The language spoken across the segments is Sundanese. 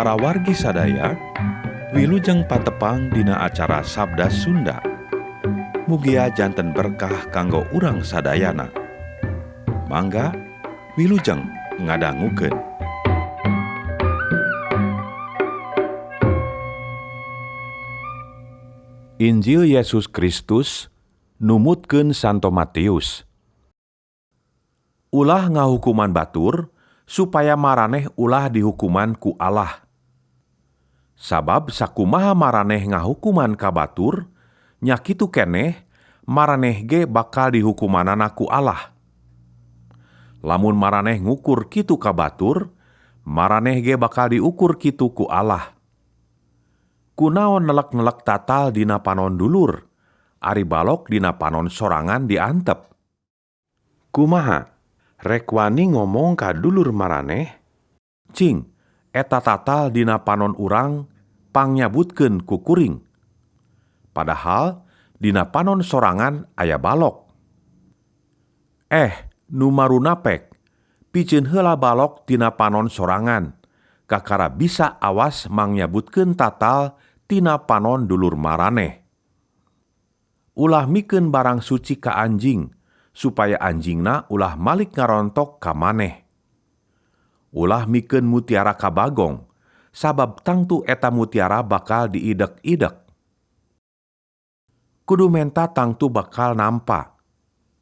Para wargi sadaya, wilujeng patepang dina acara Sabda Sunda. Mugia janten berkah kanggo urang sadayana. Mangga wilujeng ngadangukeun. Injil Yesus Kristus numutkeun Santo Matius. Ulah ngahukuman batur supaya maraneh ulah dihukuman ku Allah. Sabab sakumaha maraneh ngahukuman ka batur, nya kitu keneh maraneh ge bakal dihukumanana ku Allah. Lamun maraneh ngukur kitu ka batur, maraneh ge bakal diukur kitu ku Allah. Kunaon nelek-nelek tatal dina panon dulur, ari balok dina panon sorangan diantep. Kumaha? Rek wani ngomong ka dulur maraneh? Cing, eta tatal dina panon urang pangnyabutkeun ku kuring. Padahal dina panon sorangan aya balok. Nu marunapek, piceun heula balok tina panon sorangan, kakara bisa awas mangyabutkeun tatal tina panon dulur maraneh. Ulah mikeun barang suci ka anjing, supaya anjingna ulah malik ngarontok ka maneh. Ulah mikeun mutiara ka bagong, sabab tangtu eta mutiara bakal diidek-idek. Kudu menta tangtu bakal nampa,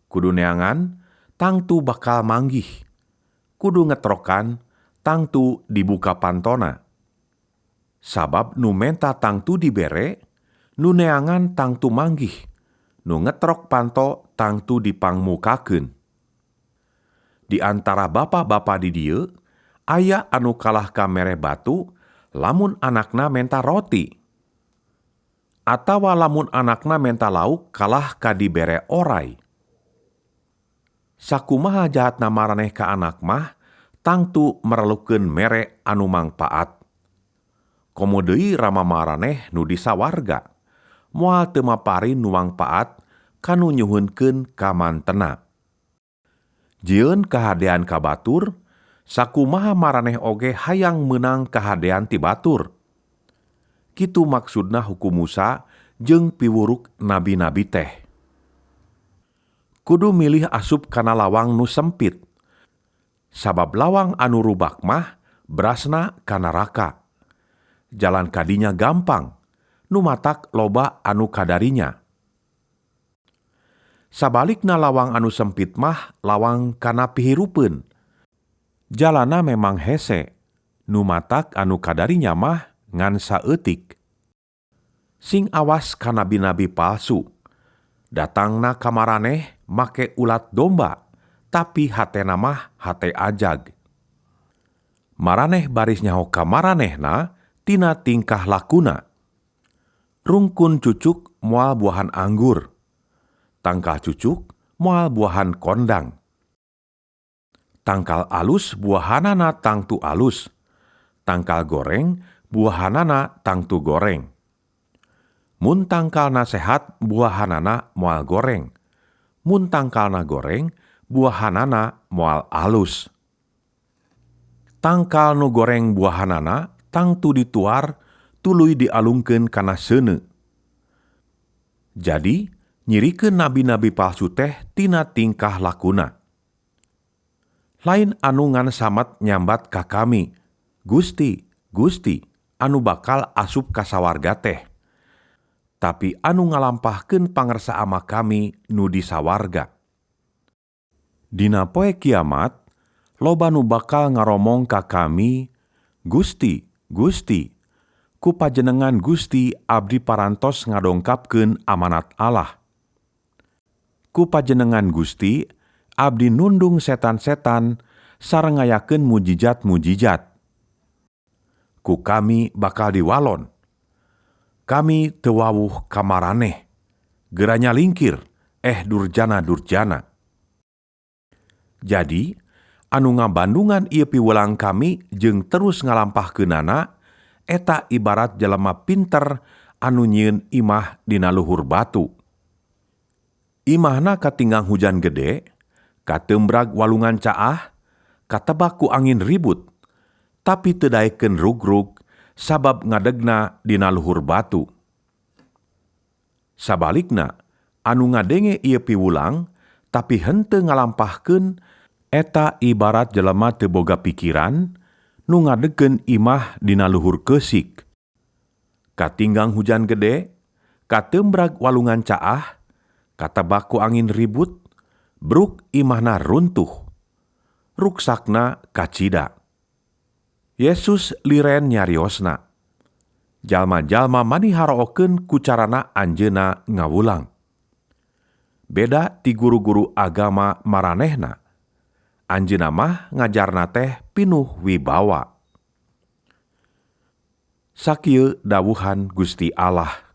kudu neangan tangtu bakal manggih, kudu ngetrokan tangtu dibuka pantona. Sabab nu menta tangtu dibere, nu neangan tangtu manggih, nu ngetrok panto tangtu dipangmukakeun. Di antara bapa-bapa di dieu, aya anu kalah ka mere batu lamun anakna menta roti. Atawa lamun anakna menta lauk kalah ka dibere orai. Sakumaha jahatna maraneh ka anak mah, tangtu merelukeun mere anu mangpaat. Komo deui rama maraneh nu di sawarga, moal teu mapari nu mangpaat kanu nyuhunkeun ka mantena. Jieun kahadean ka batur, sakumaha maraneh oge hayang meunang kahadean ti batur. Kitu maksudna hukum Musa jeung piwuruk nabi-nabi teh. Kudu milih asup kana lawang nu sempit, sabab lawang anu rubak mah berasna ka neraka. Jalan kadinya gampang, nu matak loba anu kadarinya. Sabalikna lawang anu sempit mah lawang kana pihirupeun. Jalana memang hese, nu matak anu kadarinya mah ngan saeutik. Sing awas ka nabi-nabi palsu. Datangna ka maraneh make ulat domba, tapi hatena mah hate ajag. Maraneh baris nyaho ka maranehna tina tingkah lakuna. Rungkun cucuk moal buahan anggur, tangkal cucuk moal buahan kondang. Tangkal alus buahanana tangtu alus, tangkal goreng buahanana tangtu goreng. Mun tangkalna sehat buahanana moal goreng, mun tangkalna goreng buahanana moal alus. Tangkal nu goreng buahanana tangtu dituar tuluy dialungkeun kana seuneu. Jadi nyirikeun nabi-nabi palsu teh tina tingkah lakuna. Lain anu ngan samet nyambat ka kami, Gusti, Gusti, anu bakal asup ka sawarga teh. Tapi anu ngalampahkeun pangersa ama kami nu di sawarga. Dina poe kiamat, loba nu bakal ngaromong ka kami, Gusti, Gusti, ku pajenengan Gusti abdi parantos ngadongkapkeun amanat Allah. Ku pajenengan Gusti, abdi nundung setan-setan sareng ngayakeun mujijat-mujijat. Ku kami bakal diwalon. Kami teu wawuh ka maraneh, geranya lingkir, durjana-durjana. Jadi, anu ngabandungan ieu piwulang kami jeung terus ngalampahkeunana, eta ibarat jelema pinter anu nyieun imah dina luhur batu. Imahna katinggang hujan gede, katembrag walungan caah, katebak ku angin ribut, tapi teu daekeun rugrug sabab ngadegna dina luhur batu. Sabalikna, anu ngadenge ieu piwulang tapi henteu ngalampahkeun eta ibarat jelema teu boga pikiran nu ngadegkeun imah dina luhur keusik. Katinggang hujan gede, katembrag walungan caah, katebak ku angin ribut, bruk imahna runtuh. Ruksakna kacida. Yesus liren nyariosna. Jalma-jalma mani harookeun ku carana anjeunna ngawulang. Beda ti guru-guru agama maranehna. Anjeunna mah ngajarna teh pinuh wibawa. Sakieu dawuhan Gusti Allah.